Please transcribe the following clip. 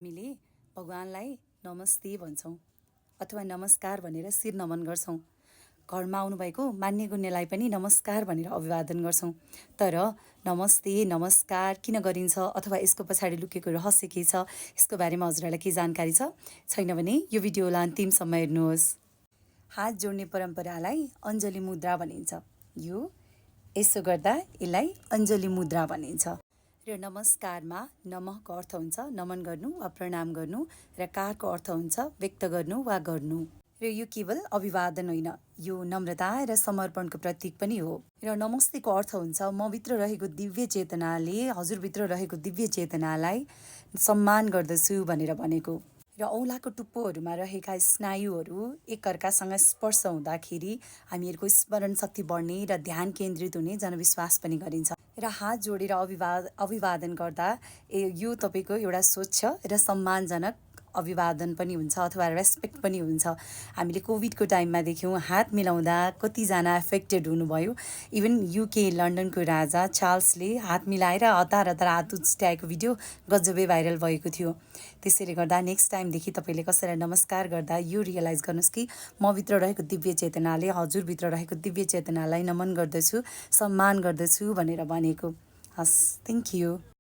हामीले भगवानलाई नमस्ते भन्छौँ अथवा नमस्कार भनेर शिर नमन गर्छौँ। घरमा आउनुभएको मान्यगुण्यलाई पनि नमस्कार भनेर अभिवादन गर्छौँ। तर नमस्ते नमस्कार किन गरिन्छ अथवा यसको पछाडि लुकेको रहस्य के छ, यसको बारेमा हजुरहरूलाई के जानकारी छ? छैन भने यो भिडियोलाई अन्तिमसम्म हेर्नुहोस्। हात जोड्ने परम्परालाई अञ्जली मुद्रा भनिन्छ। यसो गर्दा यसलाई अञ्जली मुद्रा भनिन्छ। र नमस्कारमा नमःको अर्थ हुन्छ नमन गर्नु वा प्रणाम गर्नु, र कारको अर्थ हुन्छ व्यक्त गर्नु वा गर्नु। र यो केवल अभिवादन होइन, यो नम्रता र समर्पणको प्रतीक पनि हो। र नमस्तेको अर्थ हुन्छ म भित्र रहेको दिव्य चेतनाले हजुरभित्र रहेको दिव्य चेतनालाई सम्मान गर्दछु भनेर भनेको। र औँलाको टुप्पोहरूमा रहेका स्नायुहरू एकअर्कासँग स्पर्श हुँदाखेरि हामीहरूको स्मरण शक्ति बढ्ने र ध्यान केन्द्रित हुने जनविश्वास पनि गरिन्छ। र हात जोडेर अभिवादन गर्दा यो तपाईँको एउटा स्वच्छ र सम्मानजनक अभिवादन पनि हुन्छ अथवा रेस्पेक्ट पनि हुन्छ। हामीले कोभिडको टाइममा देख्यौँ हात मिलाउँदा कतिजना एफेक्टेड हुनुभयो। इभन युके लन्डनको राजा चार्ल्सले हात मिलाएर हतार हतार हात उच्चाएको भिडियो गजबै भाइरल भएको थियो। त्यसैले गर्दा नेक्स्ट टाइमदेखि तपाईँले कसैलाई नमस्कार गर्दा यो रियलाइज गर्नुहोस् कि म भित्र रहेको दिव्य चेतनाले हजुरभित्र रहेको दिव्य चेतनालाई नमन गर्दछु, सम्मान गर्दछु भनेर भनेको। हस्, थ्याङ्क यू।